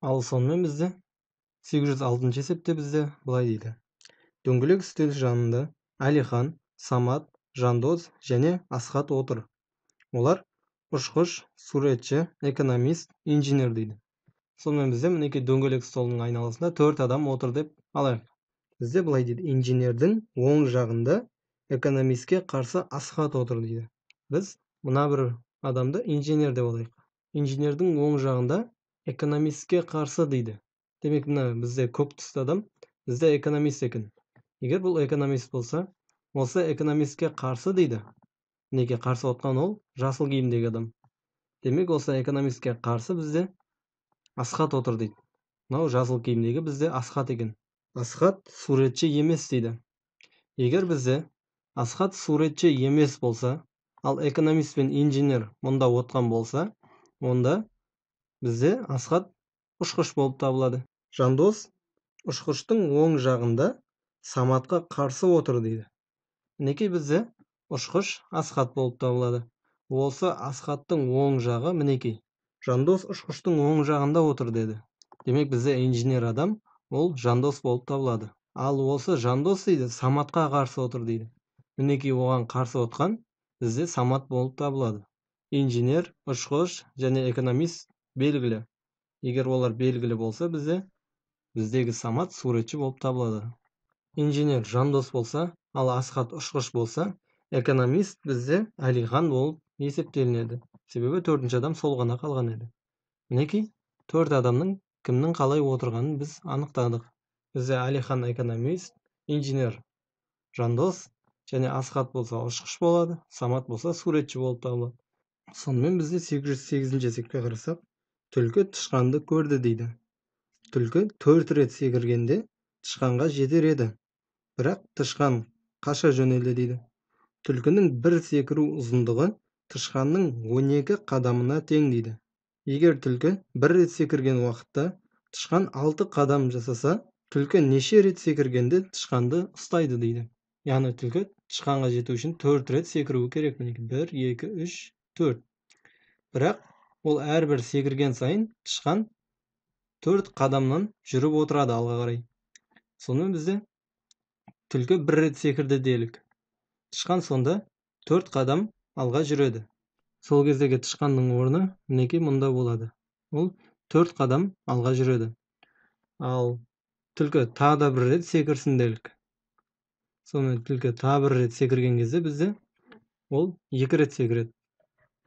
Ал сонымен бізде 806 есепте бізде былай дейді. Дөңгелек үстел жанында Әлихан, Самат, Жандос және Асхат отыр. Олар ұшқыш, суретші, экономист, инженер дейді. Сонымен бізде мінекей дөңгелек столдың айналасында 4 адам отыр деп алайық. Бізде былай дейді, инженердің оң жағында экономистке қарсы Асхат отыр дейді. Біз мына бір адамды инженер деп алайық. Инженердің оң жағында экономистке қарсы дейді. Демек, мына бізде көк түсті адам бізде экономист екен. Егер бұл экономист болса, осы экономистке қарсы дейді. Неге қарсы отқан ол жасыл киімдегі адам. Демек, осы экономистке қарсы бізде Асхат отыр дейді. Мынау жасыл киімдегі бізде Асхат екен. Асхат суретші емес дейді. Егер бізде Асхат суретші емес болса, ал экономист пен инженер мұнда отқан болса, онда бізде Асхат ұшқыш болып табылады. Жандос ұшқыштың оң жағында Саматқа қарсы отыр дейді. Мінекей бізде ұшқыш Асхат болып табылады. Осы Асхаттың оң жағы мінекей. Жандос ұшқыштың оң жағында отыр деді. Демек, бізде инженер адам ол Жандос болып табылады. Ал осы Жандос дейді Саматқа қарсы отыр дейді. Мінекей оған қарсы отқан бізде Самат болып табылады. Инженер, ұшқыш және экономист белгілі. Егер олар белгілі болса, біздегі Самат суретші болып табылады. Инженер Жандос болса, ал Асхат ұшқыш болса, экономист бізде Әлихан болып есептелінеді. Себебі төртінші адам сол ғана қалған еді. Мінекей 4 адамның кімнің қалай отырғанын біз анықтадық. Бізде Әлихан экономист, инженер Жандос және Асхат болса ұшқыш болады, Самат болса суретші болып табылады. Сонымен бізде 808 есепке қарасақ, түлкі тышқанды көрді дейді. Түлкі 4 рет секіргенде тышқанға жетер еді. Бірақ тышқан қаша жөнелді дейді. Түлкінің бір секіру ұзындығы тышқанның 12 қадамына тең дейді. Егер түлкі бір рет секірген уақытта тышқан 6 қадам жасаса, түлкі неше рет секіргенде тышқанды ұстайды дейді. Яғни түлкі тышқанға жету үшін 4 рет секіруі керек. Мінекей 1, 2, 3, 4. Бірақ ол әрбір секірген сайын тышқан 4 қадамнан жүріп отырады алға қарай. Сонымен бізде түлкі бір рет секірді делік. Тышқан сонда 4 қадам алға жүреді. Сол кездегі тышқанның орны мінекей мұнда болады. Ол 4 қадам алға жүреді. Ал түлкі тағы да бір рет секірсін делік. Сонымен түлкі тағы бір рет секірген кезде бізде ол 2 рет секіреді.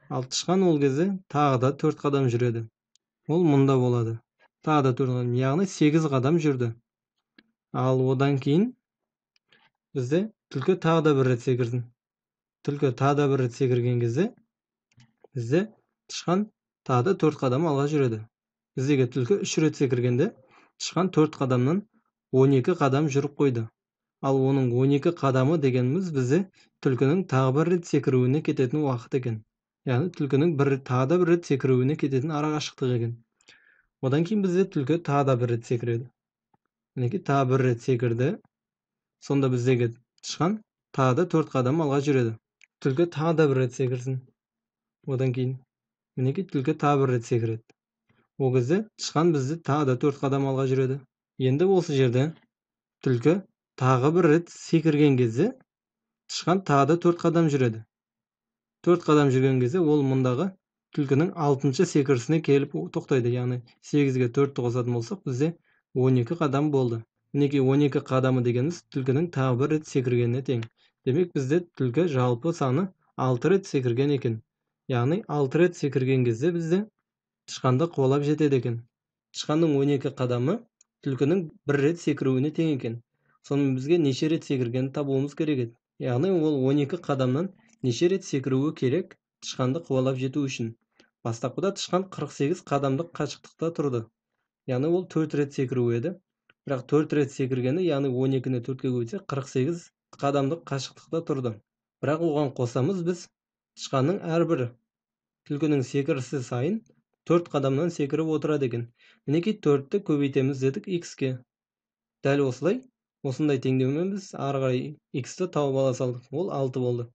Ал тышқан ол кезде тағы да 4 қадам жүреді. Ол мұнда болады. Тағы да 4 қадам, яғни 8 қадам жүрді. Ал одан кейін бізде түлкі тағы да бір рет секірсін. Түлкі тағы да бір рет секірген кезде бізде тышқан тағы да 4 қадам алға жүреді. Біздегі түлкі 3 рет секіргенде тышқан 4 қадамнан 12 қадам жүріп қойды. Ал оның 12 қадамы дегеніміз бізде түлкінің тағы бір рет секіруіне кететін уақыт екен. Яғни түлкінің тағы да бір рет секіруіне кететін арақашықтық екен. Одан кейін бізде түлкі тағы да бір рет секіреді. Мінекей тағы бір рет секірді. Сонда біздегі тышқан тағы да 4 қадам алға жүреді. Түлкі тағы да бір рет секірсін. Одан кейін мінекей түлкі тағы бір рет секіреді. Ол кезде тышқан бізде тағы да 4 қадам алға жүреді. Енді осы жерде түлкі тағы бір рет секірген кезде тышқан тағы да 4 қадам жүреді. 4 қадам жүрген кезде ол мұндағы түлкінің 6-шы секірісіне келіп тоқтайды. Яғни 8-ге 4-ті қосатын болсақ, бізде 12 қадам болды. Мінекей 12 қадамы дегеніміз түлкінің тағы бір рет секіргеніне тең. Демек, бізде түлкі жалпы саны 6 рет секірген екен. Яғни 6 рет секірген кезде бізде тышқанды қуалап жетеді екен. Тышқанның 12 қадамы түлкінің бір рет секіруіне тең екен. Сонымен бізге неше рет секіргенін табуымыз керек еді. Яғни ол 12 қадамнан неше рет секіруі керек тышқанды қуалап жету үшін. Бастапқыда тышқан 48 қадамдық қашықтықта тұрды. Яғни ол 4 рет секіруі еді. Бірақ 4 рет секіргені, яғни 12-ні 4-ке көбейтсек, 48 қадамдық қашықтықта тұрды. Бірақ оған қосамыз біз тышқанның әрбір түлкінің секірісі сайын 4 қадамнан секіріп отырады екен. Мінекей 4-ті көбейтеміз дедік x-ке. Дәл осылай, осындай теңдеумен біз ары қарай x-ті тауып ала салдық. Ол 6 болды.